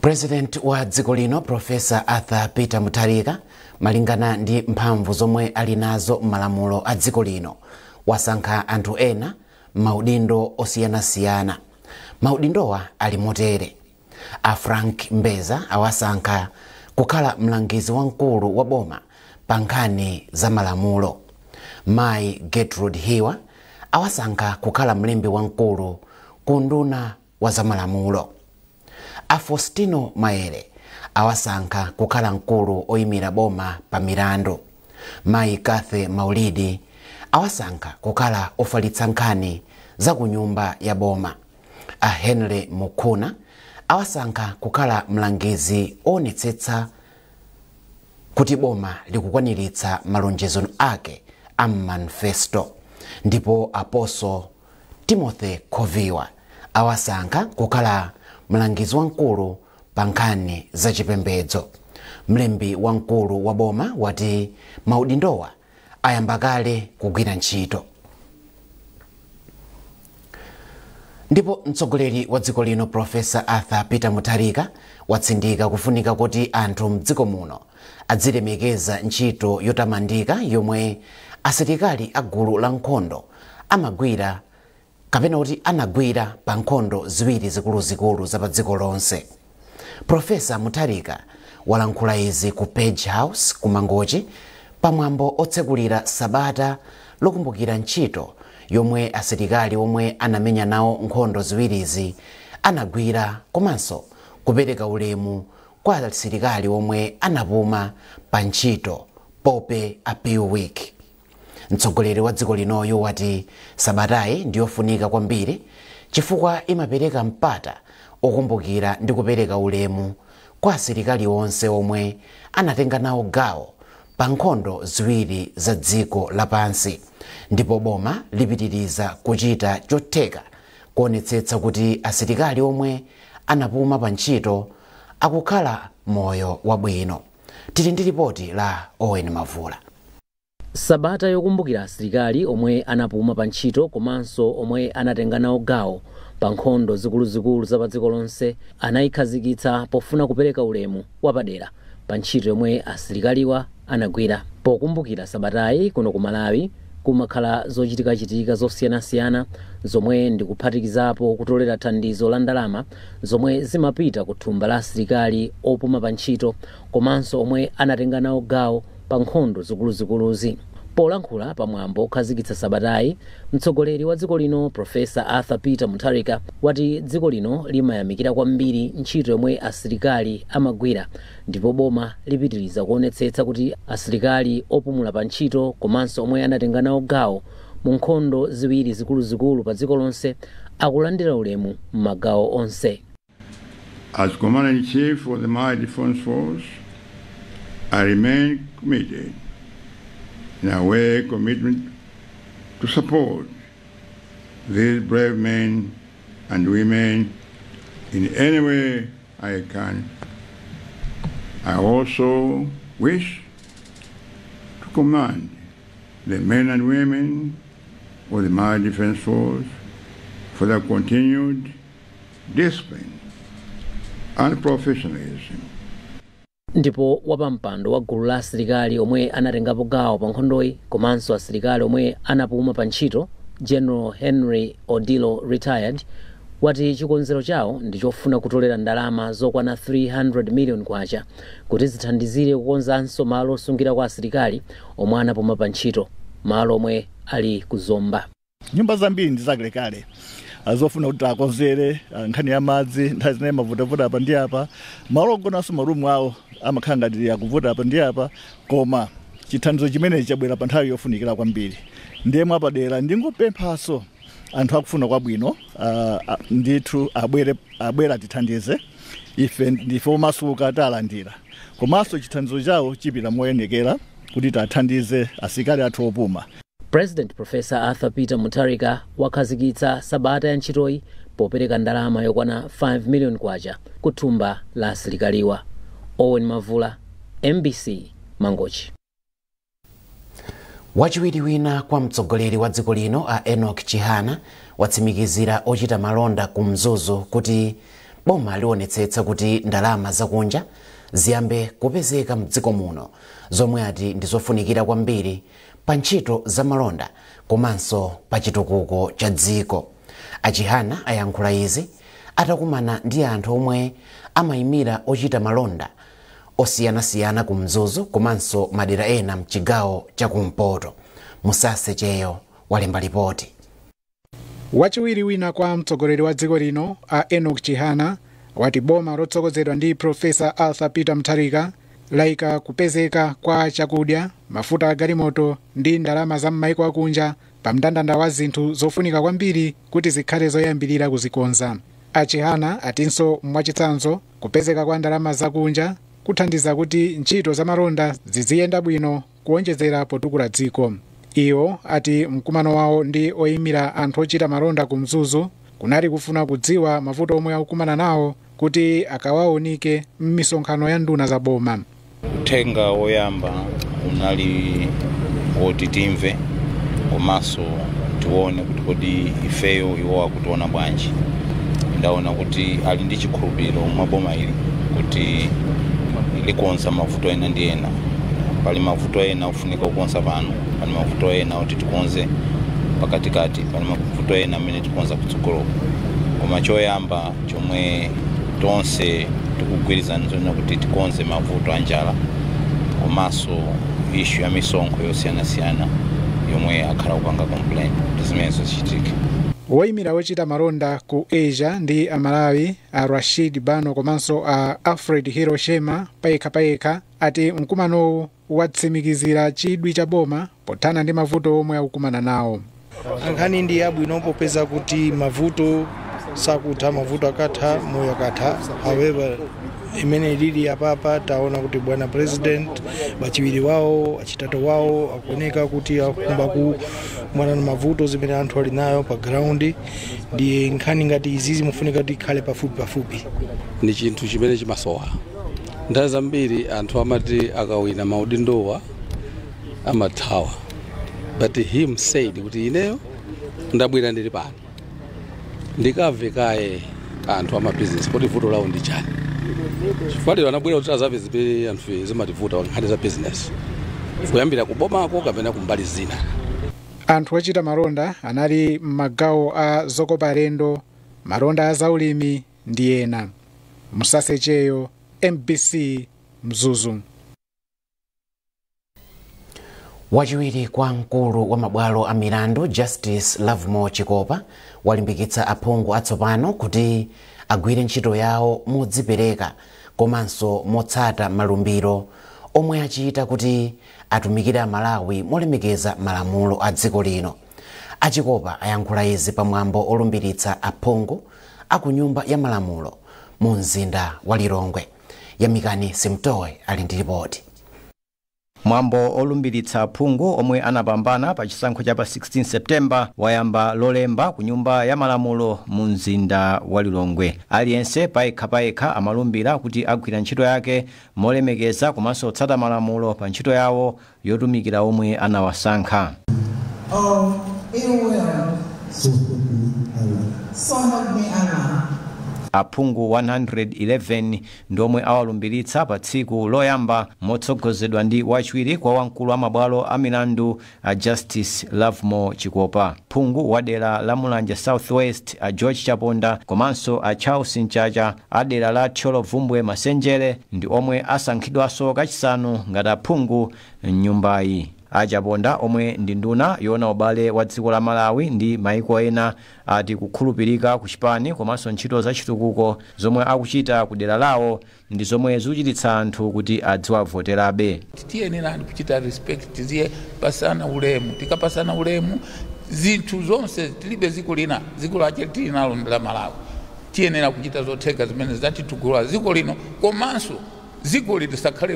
President wa dziko lino, Professor Arthur Peter Mutharika, malingana ndi mphamvu zomwe ali nazo m'malamulo a dziko lino, wasankha anthu ena maudindo osiyanasiyana. Maudindowa ali motere: a Frank Mbeza awasankha kukhala mlangizi wamkulu wa boma pa nkhani za malamulo. Mayi Gertrude Hiwa awasankha kukhala mlembi wamkulu ku nduna wa zamalamulo. A Faustino Maere awasankha kukhala mkulu oyimira boma pa milandu. Mayi Cathy Maulidi awasankha kukhala ofalitsa nkhani za ku nyumba ya boma. A Henry Mukhuna awasankha kukhala mlangizi oonetsetsa kuti boma likukwaniritsa malonjezo ake a manifesto, ndipo Apostle Timothy Khoviwa awasankha kukhala mlangizi wamkulu pa nkhani zachipembedzo. Mlembi wamkulu wa boma wati maudindowa ayamba kale kugwira ntchito. Ndipo mtsogoleri wa dziko lino, Professor Arthur Peter Mutharika, watsindika kufunika kuti anthu mdziko muno adzilemekeza ntchito yotamandika yomwe asilikali a gulu la nkhondo amagwira, kapena kuti anagwira, pa nkhondo ziwiri zikuluzikulu za pa dziko lonse. Professor Mutharika walankhula izi ku Page House ku Mangochi pamwambo otsekulira sabata lokumbukira ntchito yomwe asilikali omwe anamenya nawo nkhondo ziwirizi anagwira, komanso kupereka ulemu kwa asilikali omwe anapuma pa ntchito, Pope Appeal Week. Mtsogoleri wa dziko linoyo wati sabatayi ndiyofunika kwambiri chifukwa imapereka mpata okumbukira ndi kupereka ulemu kwa asilikali onse omwe anatenga nawo gawo pa nkhondo ziwiri za dziko lapansi, ndipo boma lipitiriza kuchita chotheka kuonetsetsa kuti asilikali omwe anapuma pa ntchito akukhala moyo wabwino. Tili ndi ripoti la Owen Mavula. Sabata yokumbukira asilikali omwe anapuma pa ntchito komanso omwe anatenga nawo gawo pa nkhondo zikuluzikulu za pa dziko lonse anayikhazikitsa pofuna kupereka ulemu wapadera pa ntchito yomwe asilikaliwa anagwira. Pokumbukira sabatayi, kuno ku Malawi kumakhala zochitikachitika zosiyanasiyana zomwe ndikuphatikizapo kutolera thandizo la ndalama zomwe zimapita ku thumba la asilikali opuma pa ntchito komanso omwe anatenga nawo gawo pa nkhondo zikuluzikuluzi. Polankhula pamwambo okhazikitsa sabatayi, mtsogoleri wa dziko lino, Professor Arthur Peter Mutharika, wati dziko lino limayamikira kwambiri ntchito yomwe asilikali amagwira, ndipo boma lipitiriza kuonetsetsa kuti asilikali opumula pa ntchito komanso omwe anatenga nawo gawo mu nkhondo ziwiri zikuluzikulu pa dziko lonse akulandira ulemu m'magawo onse. As Commander-in-Chief of the Malawi Defense Force, I remain committed in our commitment to support these brave men and women in any way I can. I also wish to commend the men and women of the Malawi Defense Force for their continued discipline and professionalism. Ndipo wapampando wa gulu la asilikali omwe anatengapo gawo pa nkhondoyi komanso asilikali omwe anapuma pa ntchito, General Henry Odilo, retired, wati chikonzero chawo ndi chofuna kutolera ndalama zokwana 300 million kwacha kuti zithandizire kukonzanso malo osungira kwa asilikali omwe anapuma pa ntchito, malo omwe ali kuzomba. Nyumba zambiri ndi zakalekale, zofuna kuti akonzere nkhani ya madzi, nthawi zinayi mavutavuta apa ndi apa, malo ogonanso, marumu awo amakhala ngati akuvuta apa ndi apa. Koma chithandizo chimenechi chabwera pa nthawi yofunikira kwambiri. Ndiye mwapadera ndingopemphaso anthu akufuna kwabwino ndithu abwere, abwere atithandize ife. Ndife omasuka, talandira, komanso chithandizo chawo chipita moyenekera kuti tathandize asilikali athu opuma. President Professor Arthur Peter Mutharika wakhazikitsa sabata ya ntchitoyi popereka ndalama yokwana 5 million kwacha ku thumba la asilikaliwa. Owen Mavula, MBC, Mangochi. Wachiwiri wina kwa mtsogoleri wa dziko lino, a Enoch Chihana, watsimikizira ochita malonda ku Mzuzu kuti boma liwonetsetsa kuti ndalama zakunja ziyambe kupezeka mdziko muno, zomwe ati ndizofunikira kwambiri pa ntchito zamalonda komanso pa chitukuko cha dziko. Achihana ayankhula izi atakumana ndi anthu omwe amayimira ochita malonda osiyanasiyana ku Mzuzu komanso madera ena mchigawo chakumpoto. Musase Cheyo walemba ripoti. Wachiwiri wina kwa mtsogoleri wa dziko lino a Enoch Chihana wati boma lotsogozedwa ndi Profesa Arthur Peter Mutharika layika kupezeka kwa chakudya, mafuta a galimoto ndi ndalama za m'maiko akunja pa mndandanda wa zinthu zofunika kwambiri kuti zikhale zoyambirira kuzikonza. Achihana atinso mwachitsanzo kupezeka kwa ndalama zakunja kuthandiza kuti ntchito zamalonda ziziyenda bwino kuwonjezera potukula dziko. Iwo ati mkumano wawo ndi oyimira anthu ochita malonda ku Mzuzu kunali kufuna kudziwa mavuto omwe akukumana nawo kuti akawaonike m'misonkhano ya nduna za boma. Uthenga woyamba unali woti timve komanso tione kuti kodi ifeyo iwo akutiona bwanji. Ndaona kuti ali ndi chikhulupiriro mwa boma ili kuti likonza mavuto ena ndi ena. Pali mavuto ena ofunika kukonza pano, pali mavuto ena oti tikonze pakatikati, pali mavuto ena amene tikonza kutsogoloko. Koma choyamba chomwe tonse tikugwirizana zona kuti tikonze mavuto a njala komanso issue ya misonkho yosiyanasiyana yomwe akhala kupanga complain kuti zimenezo zichitike. Woyimira wochita malonda ku Asia ndi Amalawi a Rashid Bano komanso a Alfred Hiroshima payekhapayekha ati mkumanowu watsimikizira chidwi cha boma pothana ndi mavuto omwe akukumana nawo. Nkhani ndi yabwino popeza kuti mavuto sakutha, mavuto akatha moyo akatha. However, imene ilili apapa taona kuti bwana president, bachiwiri wawo, achitatu wawo akuoneka kuti akumba kumana na mavuto zimene anthu ali nayo pa ground. Ndi nkhani ngati izi zimufunika kuti ikhale pafupi pafupi. Ni chinthu chimene chimasowa nthawi zambiri. Anthu amati akawina maudindowa amathawa, but him said kuti ineyo ndabwera ndili pano ndikamve kaye anthu amabizinesi kuti vuto lawo ndi chani, chifukwa lero anabwera kuti azamve zimene anthu zimativuta nkhani za business kuyambira kubomako kapena kumbali zina. Anthu ochita malonda anali m'magawo a zokopa alendo, malonda a zaulimi ndi ena. Musasecheyo, MBC, Mzuzu. Wachiwiri kwa mkulu wa mabwalo a milandu Justice Lovemore Chikopa walimbikitsa aphungu atsopano kuti agwire ntchito yawo modzipereka komanso motsata malumbiro omwe achita kuti atumikire Amalawi molemekeza malamulo a dziko lino. Achikopa ayankhula izi pamwambo olumbiritsa aphungu aku nyumba ya malamulo mu mzinda wa Lilongwe. Yamikani Simtowe ali ndi ripoti. Mwambo olumbiritsa aphungu omwe anapambana pa chisankho cha pa 16 Septemba wayamba Lolemba ku nyumba ya malamulo mu mzinda wa Lilongwe. Aliyense payekhapayekha amalumbira kuti agwira ntchito yake molemekeza komanso kutsata malamulo pa ntchito yawo yotumikira omwe anawasankha. Of ill will. So help me Allah. Aphungu 111 ndiomwe awalumbiritsa pa tsiku loyamba motsogozedwa ndi wachiwiri kwa wamkulu wa mabwalo a milandu a Justice Lovemore Chikopa. Phungu wa dera la Mulanje Southwest a George Chaponda komanso a Charles Mchacha a dera la Thyolo Vumbwe Masenjere ndi omwe asankhidwanso kachisanu ngati aphungu mnyumbayi. Achaponda, omwe ndi nduna yoona ubale wa dziko la Malawi ndi maiko ena, ati kukhulupirika ku chipani komanso ntchito za chitukuko zomwe akuchita ku dera lawo ndi zomwe zikuchititsa anthu kuti adziwavoterabe. Tiyenera kuchita respect, tiziye pasana ulemu. Tikapasana ulemu zinthu zonse, tilibe dziko lina, dziko lache tili nalo ndi la Malawi. Tiyenera kuchita zotheka zimene zatitukula dziko lino, komanso dziko lisakhale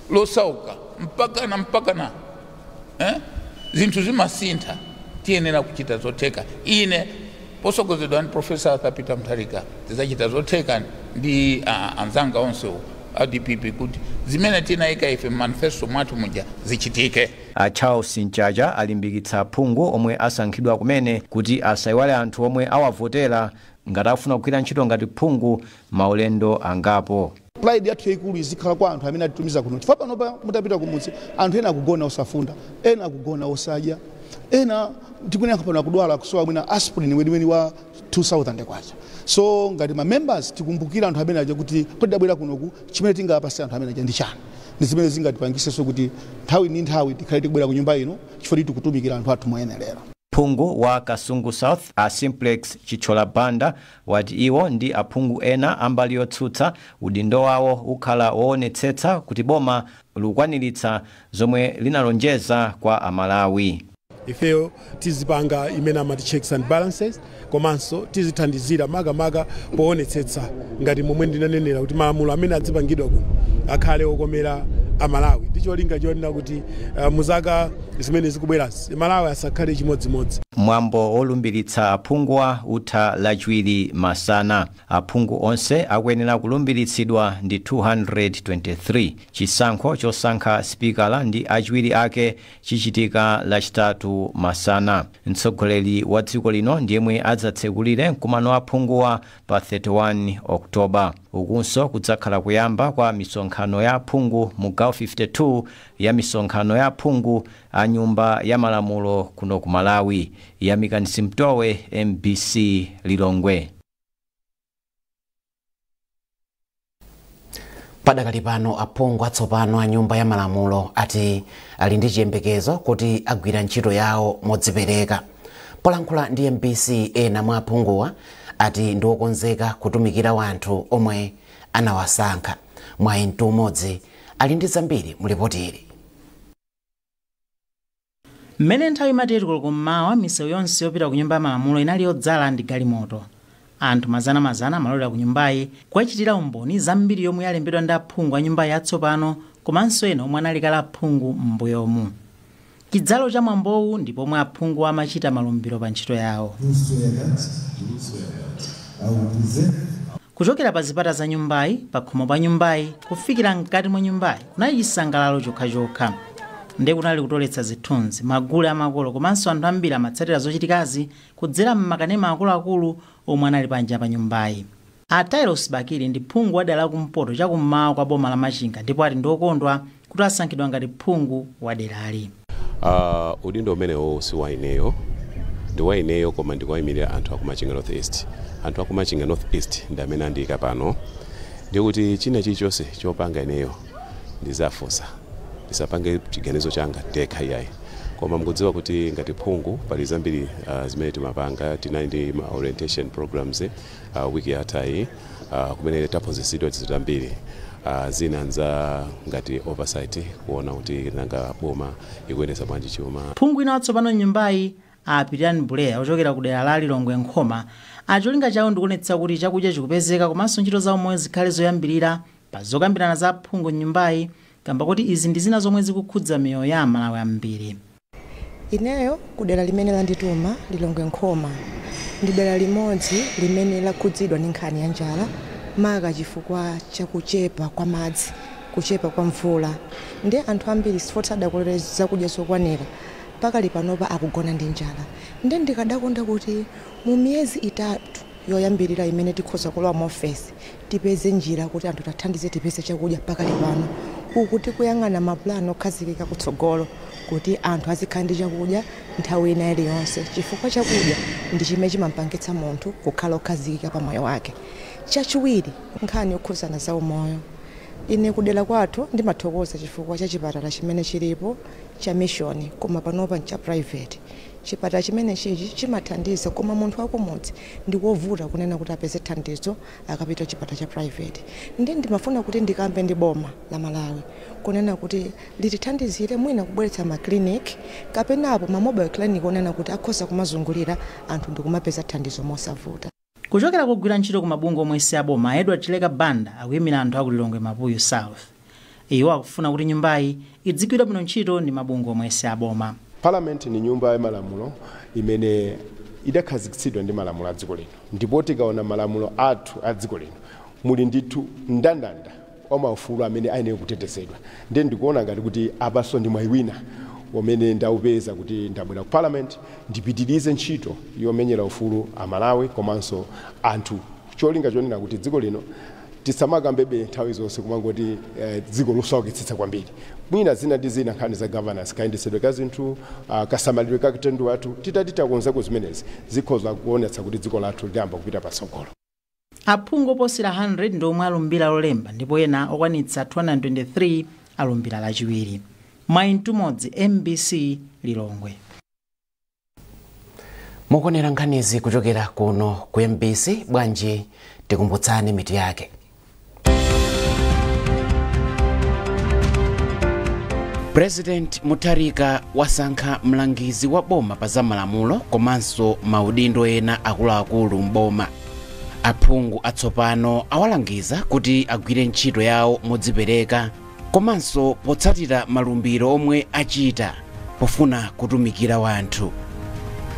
losauka mpakana mpakana, eh? Zinthu zimasintha, tiyenera kuchita zotheka. Ine posogozedwa ndi Profesa Arthur Peter Mutharika tidzachita zotheka ndi anzanga onsewo a DPP kuti zimene tinayika ife manifesto mwathu muja zichitike. A Charles Mchacha alimbikitsa aphungu omwe asankhidwa kumene kuti asayiwale anthu omwe awavotera ngati afuna kugwira ntchito ngati phungu maulendo angapo. Pride yathu yaikulu izikhala kwa anthu amene atitumiza kuno, chifukwa panopa mutapita kumudzi anthu ena akugona osafunda, ena akugona osadya, ena tikunena pano akudwala kusowa mwina aspirin weniweni wa 2000 kwacha. So ngati ma members tikumbukira anthu amene aja kuti kodi dabwera kunoku chimene tingapase anthu amene aja ndi chani, ndi zimene zingatipangisenso kuti nthawi ndi nthawi tikhale tikubwera ku nyumba ino chifukwa tikutumikira anthu athu moyenerera. Phungu wa Kasungu South a Simplex Chithyola Banda wati iwo ndi aphungu ena ambali yotsutsa udindo wawo ukhala woonetsetsa kuti boma likukwaniritsa zomwe linalonjeza kwa Amalawi. Ifeyo tizipanga imene amati checks and balances, komanso tizithandizira makamaka poonetsetsa ngati momwe ndinanenera kuti malamulo amene adzipangidwa kuno akhale okomera Amalawi, ndi cholinga chonena kuti muzaka zimene zikubwerazi Malawi asakhale chimodzimodzi. Mwambo wolumbiritsa aphunguwa utha Lachiwiri masana. Aphungu onse akuyenera kulumbiritsidwa ndi 223. Chisankho chosankha sipikala ndi achiwiri ake chichitika Lachitatu masana. Mtsogoleri wa dziko lino ndiyemwe adzatsekulire mkumano wa aphunguwa pa 31 Oktoba. Ukunso kudzakhala kuyamba kwa misonkhano ya aphungu mu gawo 52 ya misonkhano ya aphungu a nyumba ya malamulo kuno ku Malawi. Yamikani Simtowe, MBC Lilongwe. Padakali pano aphungu atsopano a nyumba ya malamulo ati ali ndi chiyembekezo kuti agwira ntchito yawo modzipereka. Polankhula ndi MBC, ena mwa aphunguwa ati ndi okonzeka kutumikira wanthu omwe anawasankha. Mwayi Mtumodzi ali ndi zambiri mulipoti ili. Mmene nthawi imati kummawa, misewu yonse yopita ku nyumba ya malamulo inali yodzala ndi galimoto. Anthu mazanamazana amalowera ku nyumbayi kuwachitira umboni zambiri yomwe yalembedwa ndi aphungu a nyumbayi yatsopano komanso ena omwe analikala aphungu m'mbuyomu. Chidzalo cha mwambowu ndi pomwe aphungu amachita malumbiro pa ntchito yawo. Kuchokera pa zipata za nyumbayi, pa khomo pa nyumbayi, kufikira mkati mwa nyumbayi kunali chisangalalo chokhachokha. Ndiye kunali kutoletsa zithunzi, magule amakolo komanso anthu ambiri amatsatira zochitikazi kudzera m'makanema akuluakulu omwe anali panja pa nyumbayi. A Tailos Bakili ndi phungu wa dera lakumpoto chakummawa kwa boma la Machinga ndipo ati ndi okondwa kuti asankhidwa ngati phungu wa derali. Udindo umenewo si wa ineyo, ndi wa ineyo koma ndikuwayimirira anthu aku Machinga North East. Anthu aku Machinga North East ndi amene andiyika pano, ndikuti china chilichonse chopanga ineyo ndizafunsa, ndisapange chiganizo changa ndekha iyayi. Koma mukudziwa kuti ngati phungu pali zambiri zimene timapanga. Tinali ndi ma orientation programs wiki yathayi kumene taphunzitsidwa zinthu zambiri, zina nza ngati oversight, kuona kuti nanga boma ikuyendetsa bwanji chuma. Phungu ina watsopano nyumbayi Apitani Buleya ochokera ku dera la Lilongwe Nkhoma acholinga chawo ndikuonetsa kuti chakudya chikupezeka komanso ntchito za umoyo zikhale zoyambirira pa zokambirana za phungu nyumbayi, kamba kuti izi ndi zina zomwe zikukhudza miyoyo ya Amalawi ambiri. Ineyo kudera limene landituma Lilongwe Nkhoma ndi dera limodzi limene lakhudzidwa ndi nkhani ya njala, maka chifukwa chakuchepa kwa madzi, kuchepa kwa mvula, ndi anthu ambiri sadakolere zakudya zokwanira. Pakali panopa akugona ndi njala. Ndi ndikadakonda kuti mu miyezi 3 yoyambirira imene tikhoza kulowa mu ofesi tipeze njira kuti anthu tathandize tipeze chakudya pakali pano, uku tikuyang'ana mapulani okhazikika kutsogolo kuti anthu azikhala ndi chakudya nthawi ina iliyonse, chifukwa chakudya ndi chimene chimampangitsa munthu kukhala okhazikika pa moyo wake. Chachiwiri, nkhani yokhudzana za umoyo. Ine kudera kwathu ndimathokoza chifukwa cha chipatala chimene chilipo cha mission, koma panopa ncha private. Chipatala chimene chichi chimathandiza, koma munthu wakumudzi ndi wovuta kunena kuti apeze thandizo akapita chipatala cha private. Ndi ndimafuna kuti ndikambe ndi boma la Malawi kunena kuti litithandizire mwina kubweretsa ma clinic kapenapo ma mobile clinic onena kuti akhoza kumazungulira anthu ndikumapeza thandizo mosavuta. Kuchokera kugwira ntchito ku mabungwe omwe si aboma, Edward Chileka Banda akuyimira anthu aku Lilongwe Mapuyu South. Iwo akufuna kuti nyumbayi idzigwira bwino ntchito ndi mabungwe omwe si aboma. Parliament ni nyumba ya malamulo imene idakhazikitsidwa ndi malamulo a dziko lino, ndipo tikaona malamulo athu a dziko lino muli ndithu mndandanda wa maufulu amene ayenera kutetezedwa. Ndiye ndikuona ngati kuti apaso ndi mwayi wina umene ndaupeza kuti ndabwera ku parliament ndipitirize ntchito yomenyera ufulu Amalawi komanso anthu, cholinga chonena kuti dziko lino tisamakambebe nthawi zonse kumangoti dziko losaukitsitsa kwambiri. Mwina zina ndi zina nkhani za governance, kayendetsedwe ka zinthu, kasamalidwe ka katundu wathu, titati takonzako zimenezi zikhoza kuonetsa kuti dziko lathu liyamba kupita patsogolo. Aphungu oposera 100 ndi omwe alumbira Lolemba, ndipo ena okwanitsa 223 alumbira Lachiwiri. Mwaintumodzi, MBC, Lilongwe. Mukuonera nkhanizi kuchokera kuno ku MBC. Bwanji tikumbutsane mitu yake. President Mutharika wasankha mlangizi wa boma pa zamalamulo komanso maudindo ena akuluakulu m'boma. Aphungu atsopano awalangiza kuti agwire ntchito yawo modzipereka komanso potsatira malumbiro omwe achita pofuna kutumikira wanthu.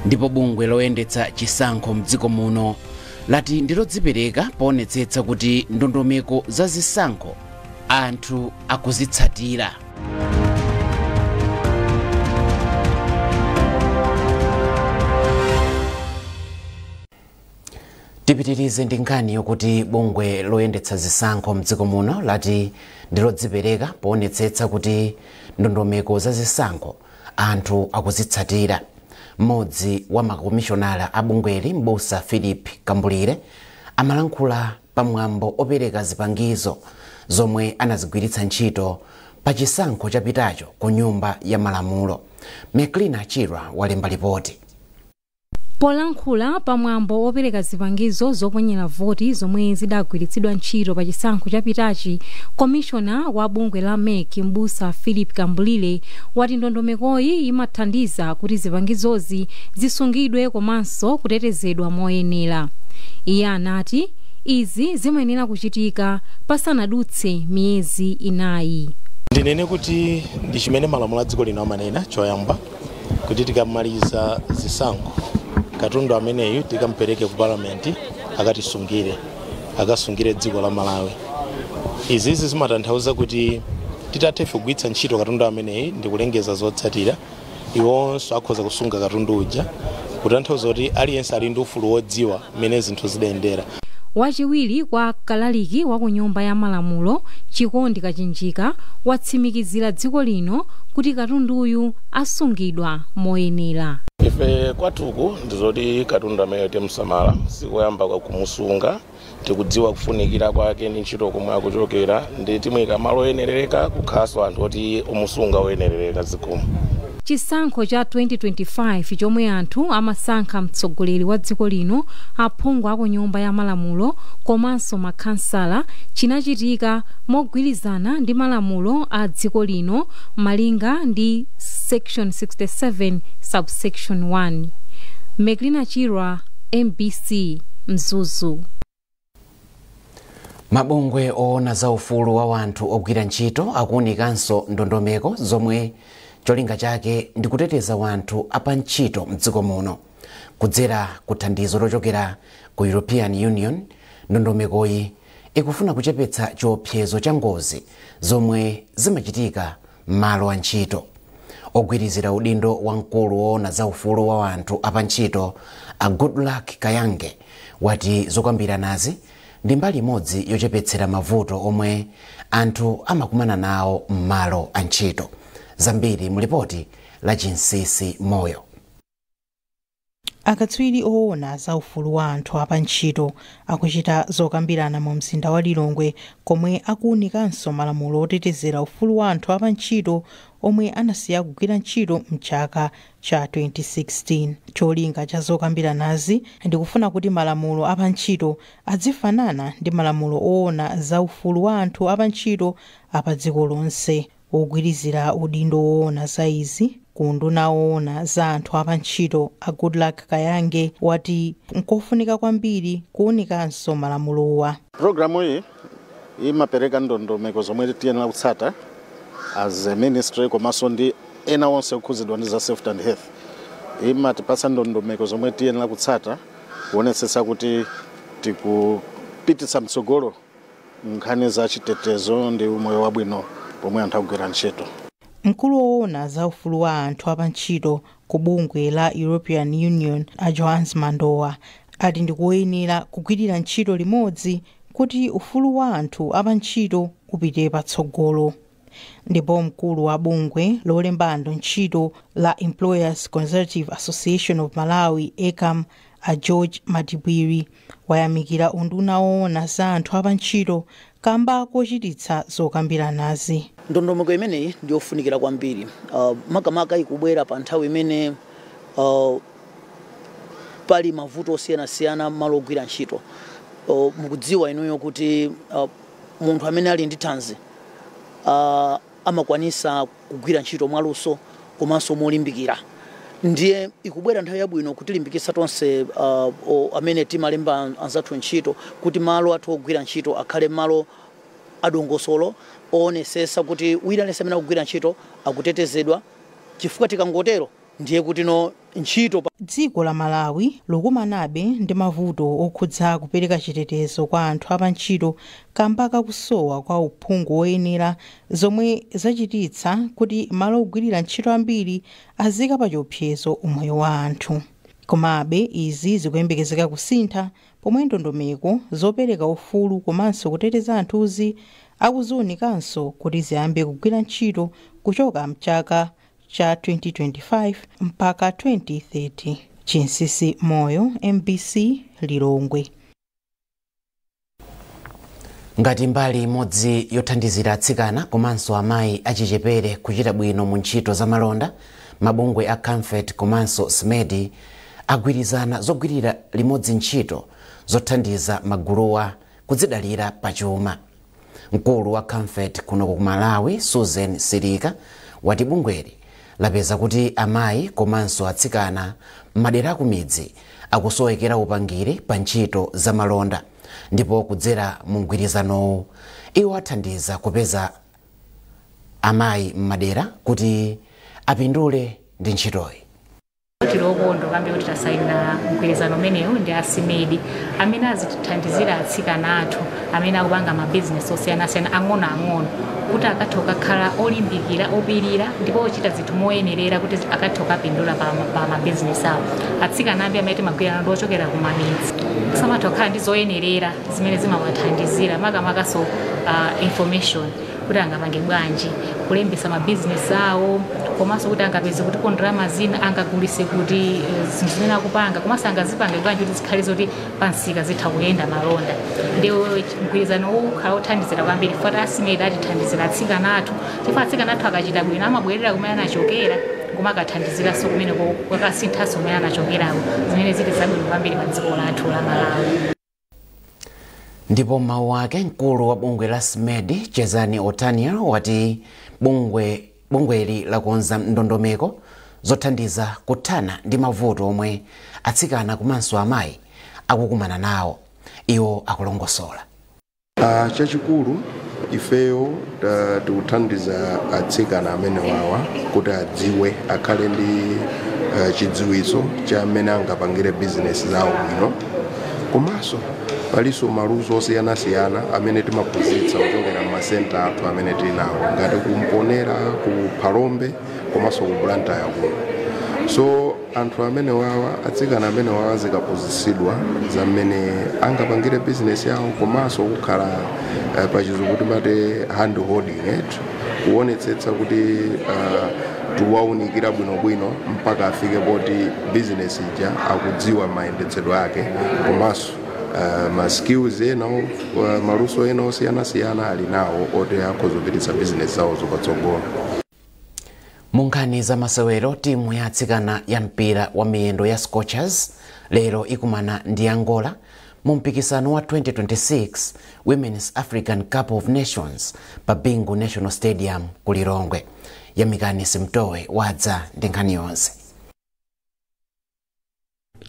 Ndipo bungwe loyendetsa chisankho mdziko muno lati ndilodzipereka poonetsetsa kuti ndondomeko za zisankho anthu akuzitsatira. Tipitirize ndi nkhani yokuti bungwe loyendetsa zisankho mdziko muno lati ndilodzipereka poonetsetsa kuti ndondomeko za zisankho anthu akuzitsatira. Mmodzi wa makomishonala a bungweli, Mbusa Philip Kambulire, amalankhula pamwambo opereka zipangizo zomwe anazigwiritsa ntchito pa chisankho chapitacho ku Nyumba ya Malamulo. Meklina Chirwa walemba ripoti. Polankhula pamwambo opereka zipangizo zoponyera voti zomwe zidagwiritsidwa ntchito pa chisankho chapitachi, komishona wa bungwe la MEC, Mbusa Philip Kambulire, wati ndondomekoyi imathandiza kuti zipangizozi zisungidwe komanso kutetezedwa moyenera. Iye anati izi zimayenera kuchitika pasanadutse miyezi 4. Ndinene kuti ndi chimene malamulo a dziko lino amanena choyamba, kuti tikamaliza zisankho katundu ameneyu tikampereke ku parliament akatisungire, akasungire dziko la Malawi. Izizi zimatanthauza kuti titathe kugwiritsa ntchito katundu ameneyi ndi kulengeza zotsatira, iwonso akhoza kusunga katundu uja, kutanthauza kuti aliyense ali ndi ufulu wodziwa mmene zinthu zidayendera. Wachiwiri kwa kalaliki wa ku Nyumba ya Malamulo, Chikondi Kachinjika, watsimikizira dziko lino kuti katunduyu asungidwa moyenera. Ife kwathuku ndizoti katundu amene timsamala, sikuyamba kumusunga, tikudziwa kufunikira kwake ndi ntchito komwe akuchokera, ndi timuyika malo oyenerereka, kukhalanso anthu oti omusunga oyenerereka zikomo. Chisankho cha 2025 chomwe anthu amasankha mtsogoleri wa dziko lino, aphungu aku Nyumba ya Malamulo komanso makhansala chinachitika mogwirizana ndi malamulo a dziko lino malinga ndi section 67 subsection 1. Meklina Chirwa, MBC, Mzuzu. Mabungwe oona za ufulu wa wanthu ogwira ntchito akuwunikanso ndondomeko zomwe cholinga chake ndi kuteteza wanthu apantchito mdziko muno kudzera ku thandizo lochokera ku European Union. Ndondomekoyi ikufuna kuchepetsa chiopsezo cha ngozi zomwe zimachitika m'malo a ntchito. Ogwirizira udindo wamkulu woona za ufulu wa wanthu apantchito, a Goodluck Kayange, wati zokambiranazi ndi mbali imodzi yochepetsera mavuto omwe anthu amakumana nawo m'malo a ntchito. Zambiri mulipoti la Chinsisi Moyo. Akatswiri oona za ufulu wa anthu apantchito akuchita zokambirana mu mzinda wa Lilongwe, komwe akuwunikanso malamulo otetezera ufulu wa anthu apantchito omwe anasiya kugwira ntchito mchaka cha 2016. Cholinga cha zokambiranazi ndikufuna kuti malamulo apantchito azifanana ndi malamulo oona za ufulu wa anthu apantchito apa dziko lonse. Wogwirizira udindo woona za izi ku nduna woona za anthu apantchito, a Goodluck Kayange, wati nkofunika kwambiri kuwunikanso malamulowa. Programu iyi imapereka ndondomeko zomwe tiyenera kutsata as a ministry komanso ndi ena onse okhudzidwa ndi za safety and health. Imatipatsa ndondomeko zomwe tiyenera kutsata kuonetsetsa kuti tikupititsa mtsogolo nkhani za chitetezo ndi umoyo wabwino pomwe anthu akugwira ntchito. Mkulu woona za ufulu wa anthu apantchito ku bungwe la European Union, a Johannes Mandowa, ati ndikuyenera kugwirira ntchito limodzi kuti ufulu wa anthu apantchito upite patsogolo. Ndipo mkulu wa bungwe lolemba anthu ntchito la Employers Consultative Association of Malawi, ECAM, a George Matibwiri, wayamikira unduna woona za anthu apantchito kamba kochititsa zokambiranazi. Ndondomeko imeneyi ndiyofunikira kwambiri, makamaka ikubwera pa nthawi imene pali mavuto osiyanasiyana malo ogwira ntchito. Mukudziwa inuyo kuti munthu amene ali ndi thanzi amakwanisa kugwira ntchito mwaluso komanso molimbikira. Ndiye ikubwera nthawi yabwino kutilimbikitsa tonse amene timalemba anzathu ntchito kuti malo athu ogwira ntchito akhale malo adongosolo oonetsetsa kuti wina aliyense amene akugwira ntchito akutetezedwa, chifukwa tikangotero ndiye kuti no ntchito. Dziko la Malawi likumanabe ndi mavuto okhudza kupereka chitetezo kwa anthu apantchito kamba kakusowa kwa uphungu woyenera, zomwe zachititsa kuti malo ogwirira ntchito ambiri azika pa chiopsezo umoyo wa anthu. Komabe izi zikuyembekezeka kusintha pomwe ndondomeko zopereka ufulu komanso kuteteza anthuzi akuziwunikanso kuti ziyambe kugwira ntchito kuchoka mchaka cha 2025 mpaka 2030. Chinsisi Moyo, MBC, Lilongwe. Ngati mbali imodzi yothandizira atsikana komanso amayi achichepere kuchita bwino mu ntchito za malonda, mabungwe a Camfed komanso SMEDI agwirizana zogwirira limodzi ntchito zothandiza maguluwa kudzidalira pachuma. Mkulu wa Camfed kuno ku Malawi, Susan Silika, wati bungweli lapeza kuti amayi komanso atsikana m'madera akumidzi akusowekera upangiri pa ntchito za malonda, ndipo kudzera mu mgwirizanowu iwo athandiza kupeza amayi m'madera kuti apindule ndi ntchitoyi. Tili okondwa kwambiri kuti tasayina mgwirizano umenewu ndi a SMEDI amene azitithandizira atsikana athu amene akupanga mabizinesi osiyanasiyana ang'onoang'ono kuti akathe kukakhala olimbikira, opirira ndipo ochita zinthu moyenerera kuti akathe kukapindula pa mabizinesi awo. Atsikana ambiri amene timagwirana ndi ochokera kumamidzi samatha kukhala ndi zoyenerera zimene zimawathandizira, makamakaso information kuti angapange bwanji kulembesa mabizinesi awo, komanso kuti angapeze kuti ndalama zina angagulise kuti zinthu zimene akupanga, komanso angazipange bwanji kuti zikhale zoti pansika zitha kuyenda malonda. Ndiwo mgwirizano ukhala othandizira kwambiri chifukwa a SMEDI atithandizira atsikana athu, chifukwa atsikana athu akachita bwino amabwerera kumene anachokera koma akathandiziranso kumene kwakasinthanso kumene anachokerako, zimene zili zabwino kwambiri pa dziko lathu la Malawi. Ndipo mawu ake, mkulu wa bungwe la SMEDI, Chezani Otaniel, wati bungweli lakonza ndondomeko zothandiza kuthana ndi mavuto omwe atsikana komanso amayi akukumana nawo. Iwo akulongosola. Chachikulu ifeyo tikuthandiza atsikana amene wawa kuti adziwe, akhale ndi chidziwitso cha amene angapangire bizinesi zawo bwino, komanso palinso maluso osiyanasiyana amene timaphunzitsa kuchokera m'masenta athu amene tili nawo ngati kumponera ku Phalombe komanso ku Blantyre kuno. So anthu amene wawa, atsikana amene wawa, zikaphunzitsidwa za mmene angapangire bizinesi yawo komanso kukhala pachizungu timati hand holding it, kuonetsetsa kuti tiwaunikira bwinobwino mpaka afike poti bizinesi ija akudziwa mayendetsedwe ake, komanso ma skills ena, maluso ena osiyanasiyana ali nawo oti akhoza kupititsa bizinesi zawo patsogolo. Mu nkhani za masewero, timu ya atsikana ya mpira wa miyendo ya Scorchers lero ikumana ndi Angola mu mpikisano wa 2026 Women's African Cup of Nations pa Bingu National Stadium ku Lilongwe. Yamikani Simtowe wadza ndi nkhani yonse.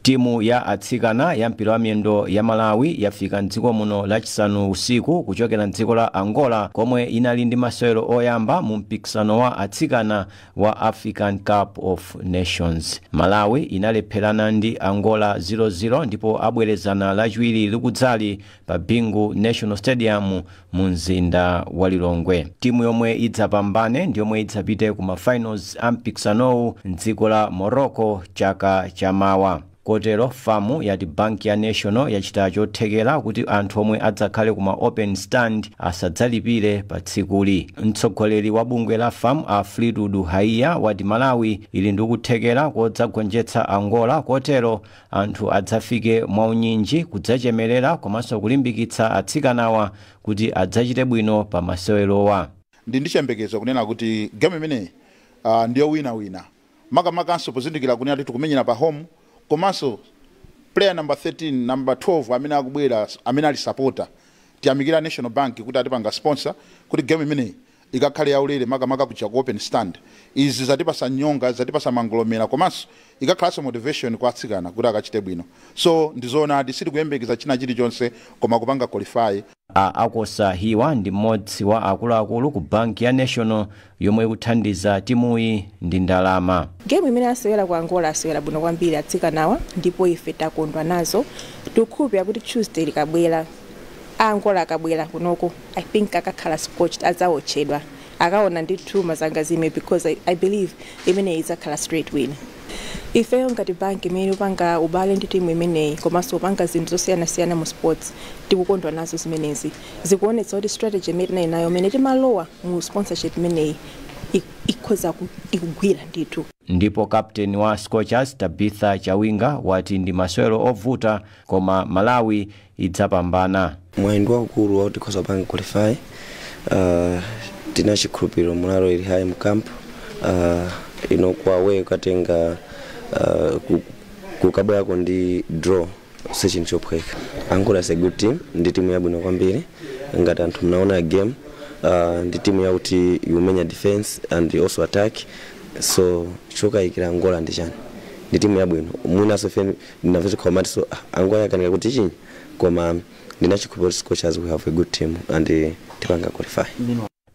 Timu ya atsikana ya mpira wa miyendo ya Malawi yafika mdziko muno Lachisanu usiku kuchokera mdziko la Angola, komwe inali ndi masewero oyamba mu mpikisano wa atsikana wa African Cup of Nations. Malawi inalepherana ndi Angola 0-0 ndipo abwerezana Lachiwiri likudzali pa Bingu National Stadium mu mzinda wa Lilongwe. Timu yomwe idzapambane ndi yomwe idzapite ku mafinals a mpikisanowu mdziko la Morocco chaka chamawa. Kotero FAM yati banki ya National yachita chothekera kuti anthu omwe adzakhale kuma open stand asadzalipire pa tsikuli. Mtsogoleri wa bungwe la FAM a Fleetwood Haiya wati Malawi ili ndi kuthekera kodzagonjetsa Angola, kotero anthu adzafike mwaunyinji kudzachemerera komanso kulimbikitsa atsikanawa kuti adzachite bwino pa masewerowa. Ndi chiyembekezo kunena kuti game imeneyi ndiyo winawina, makamakanso pozindikira kunena kuti tikumenyera pa home, komanso player number 13, number 12 amene akubwera amene ali supporter. Tiyamikira National Bank kuti atipanga sponsor kuti game imeneyi ikakhale yaulere, makamaka kuja ku open stand. Izi zatipasa nyonga, zatipasa mangolomera, komanso ikakhalanso motivation kwa atsikana kuti akachite bwino. So ndizoonadi, sitikuyembekeza china chilichonse koma kupanga qualify. A Akosa Hiwa ndi mmodzi wa akuluakulu ku banki ya National yomwe ikuthandiza timuyi ndi ndalama. Gemu imene asewera ku Angola, asewera bwino kwambiri atsikanawa, ndipo ife takondwa nazo. Tikukhulupirira kuti Tuesday likabwera, Angola akabwera kunoko, I think akakhala scorched, adzaotchedwa, akaona ndithu mazangazime, because I believe imeneyi idzakhala straight win. Ifeyo ngati banki imene upanga ubale ndi timu imeneyi komanso upanga zinthu zosiyanasiyana mu sports, tikukondwa nazo zimenezi. Zikuonetsa kuti strategy imene tinali nayo imene timalowa mu sponsorship imeneyi ikhoza ikugwira ndithu. Ndipo kapteni wa Scorchers Tabitha Chawinga wati ndi masewero ovuta koma Malawi idzapambana. Mwayi ndi waukulu wakuti tikhoza kupanga qualify. Tina chikhulupiriro, morale ili high mu camp. Ino kwa away ukatenga kukabwerako ndi draw si chinthu chophweka. Angola is a good team, ndi timu yabwino kwambiri. Ngati anthu mnaona game, ndi timu yakuti ikumenya defense and also attack, so chokayikira Angola ndi chani? Ndi timu yabwino. Mwinaso ife ndinamvetsa khomati, so Angola yakanika kuti chinyi, koma ndina chikhulupiriro Scorchers, we have a good team and tipanga qualify.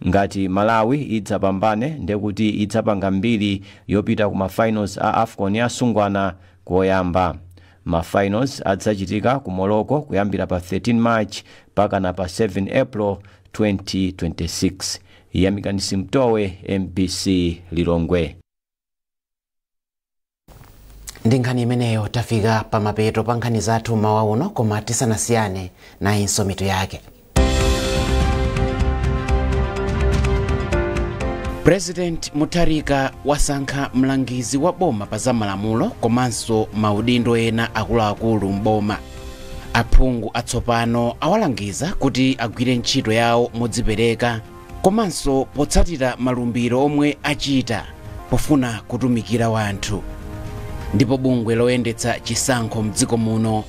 Ngati Malawi idzapambane, ndekuti idzapanga mbiri yopita ku mafinals a AFCON ya asungwana koyamba. Mafinals adzachitika ku Morocco kuyambira pa 13 March pakana pa 7 April 2026. Yamikani Simtowe, MBC, Lilongwe. Ndi nkhani imeneyo tafika pamapeto pa nkhani zathu mawa uno, koma tisanasiyane, nayinso mitu yake. President Mutharika wasankha mlangizi wa boma pa za malamulo komanso maudindo ena akuluakulu m'boma. Aphungu atsopano awalangiza kuti agwire ntchito yawo modzipereka komanso potsatira malumbiro omwe achita pofuna kutumikira wanthu. Ndipo bungwe loyendetsa chisankho mdziko muno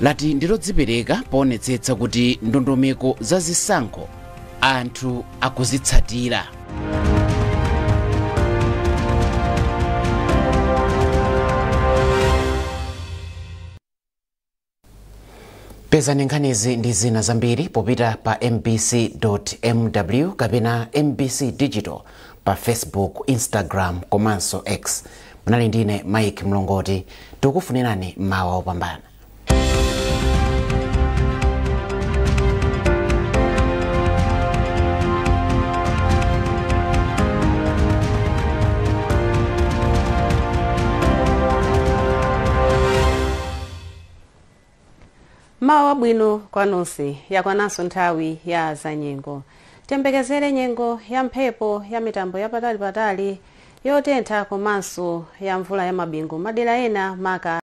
lati ndilodzipereka poonetsetsa kuti ndondomeko za zisankho anthu akuzitsatira. Pezani nkhanizi ndi zina zambiri popita pa mbc.mw kapena MBC Digital pa Facebook, Instagram komanso X. Munali ndine Mike Mlongoti. Tikufunirani mawa opambana. Mawa bwino kwa nonse. Yakwananso nthawi ya zanyengo. Tembekezere nyengo ya mphepo ya mitambo yapatali patali, yotentha komanso ya mvula ya mabingu madera ena maka